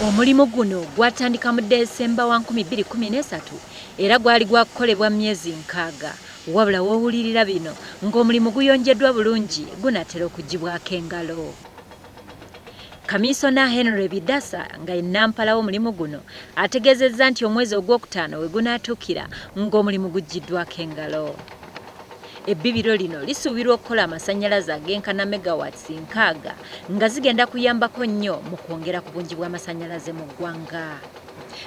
Omulimu guno gwatandika mu Desemba wa 2013 era gwali gwakukolebwa myezi 60, wabula w'owulirira bino ng'omulimu guyonjeddwa bulungi gunaatera okuggyibwako engalo. Kamiisona Henry Bidasa nga ye nnampala w'omulimu guno ategeezezza nti omwezi ogwokutaano we gunaatuukira ng'omulimu guggyiddwako engalo. Ebbibiro lino lisuubirwa okukola amasannyalaze ag'enkana megawatts 60 nga zigenda kuyambako nnyo mu kwongera ku bungi bw'amasannyalaze mu ggwanga.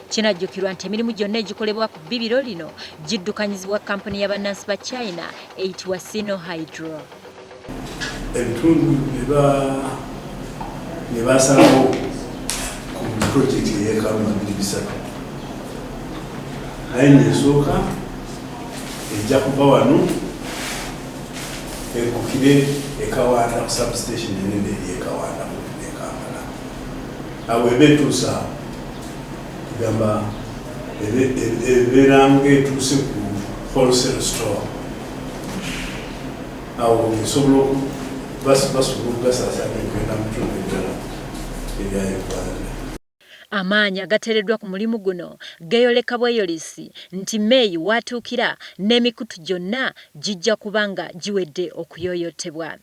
Kinajjukirwa nti emirimu gyonna egikolebwa ku bbibiro lino giddukanyizibwa kampuni ya bannansi ba China eyitibwa Sinohydro. Ebitundu bye basalawo ku pulojekiti ey'e Karuma biri bisatu. Layini esooka ejja kuva wano eggukire e Kawanda ku substation enene eri e Kawanda e Kampala. Awo eba etuuse awo tugamba ebeera ng'etuuse ku wholesale store, awo esobola basobola okugasaasaanya okugenda mu bitundu ebirala ebya Uganda. Amaanyi agateereddwa ku mulimu guno geeyoleka bweyolesi nti May w'atuukira n'emikutu gyonna gijja kuba nga giwedde okuyooyootebwa.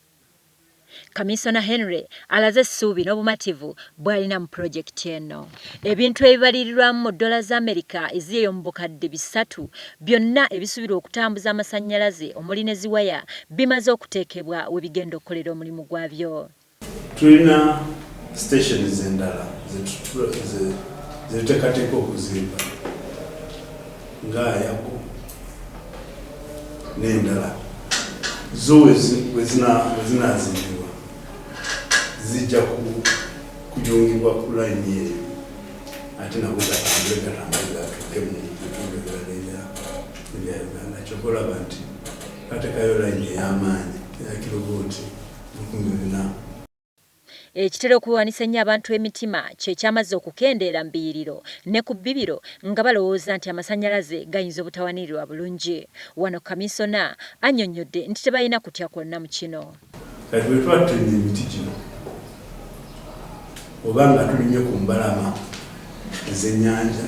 Kamiisona Henry alaze essuubi n'obumativu bw'alina mu pulojekiti eno. Ebintu ebibalirirwamu mu doola za Amerika eziri eyo mu bukadde 300 byonna ebisuubirwa okutambuza amasannyalaze omuli ne ziwaya bimaze okuteekebwa we bigenda okukolera omulimu gwabyo. Tulina stations endala zetuteekateeka okuzimba nga Ayago n'endala, zo we zinaazimbibwa zijja kuyungibwa ku layini eyo, ate nago gatambule gatambule gatuuke mu bitundu ebirala ebya Uganda. Kyova olaba nti bateekayo layini ey'amaanyi eya kilovooti 4,000. Ekitera okuwewanisa ennyo abantu emitima kye ky'amazzi okukendeera mu biyiriro ne ku bbibiro nga balowooza nti amasannyalaze gayinza obutawanirirwa bulungi. Wano kamiisona annyonnyodde nti tebalina kutya kwonna mu kino. Kati bwe tuba tutemye emiti gino oba nga tulinye ku mbalama ez'ennyanja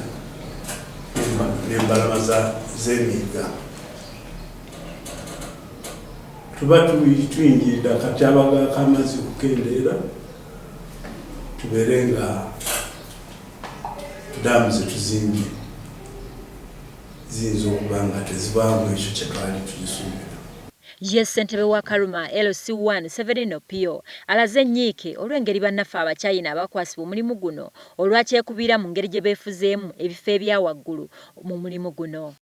n'embalama z'emigga, tuba tuyingirira akatyabaga k'amazzi okukendeera, tubeere nga daamu zetuzimbye ziyinza okuba nga tezibaamu ekyo kye twali tugisuubira. Ye ssentebe wa Karuma LC1 Severino Pio alaze ennyiike olw'engeri bannaffe Abachina abakwasibwa omulimu guno olwakyekubiira mu ngeri gye beefuzeemu ebifo ebya waggulu mu mulimu guno.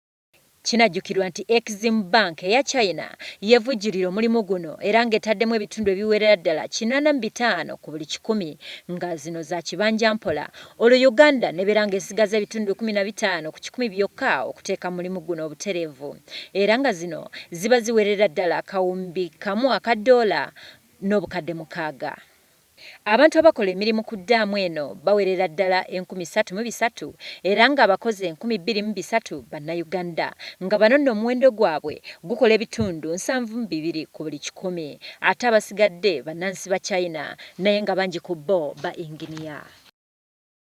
Kinajjukirwa nti Exim Bank eya China yevujjirira omulimu guno era ng'etaddemu ebitundu ebiwerera ddala 85 ku buli kikumi nga zino za kibanja mpola, olwo Uganda nebeera ng'esigaza ebitundu 15 ku kikumi byokka okuteeka mu mulimu guno obutereevu, era nga zino ziba ziwerera ddala 1,000 aka ddoola n'obukadde 6. Abantu abakola emirimu ku ddaamu eno bawerera ddala 3,300 era ng'abakozi 2,300 Bannayuganda, nga bano nno omuwendo gwabwe gukola ebitundu 72 ku buli kikumi, ate abasigadde bannansi ba China naye nga bangi ku bo ba inginiya.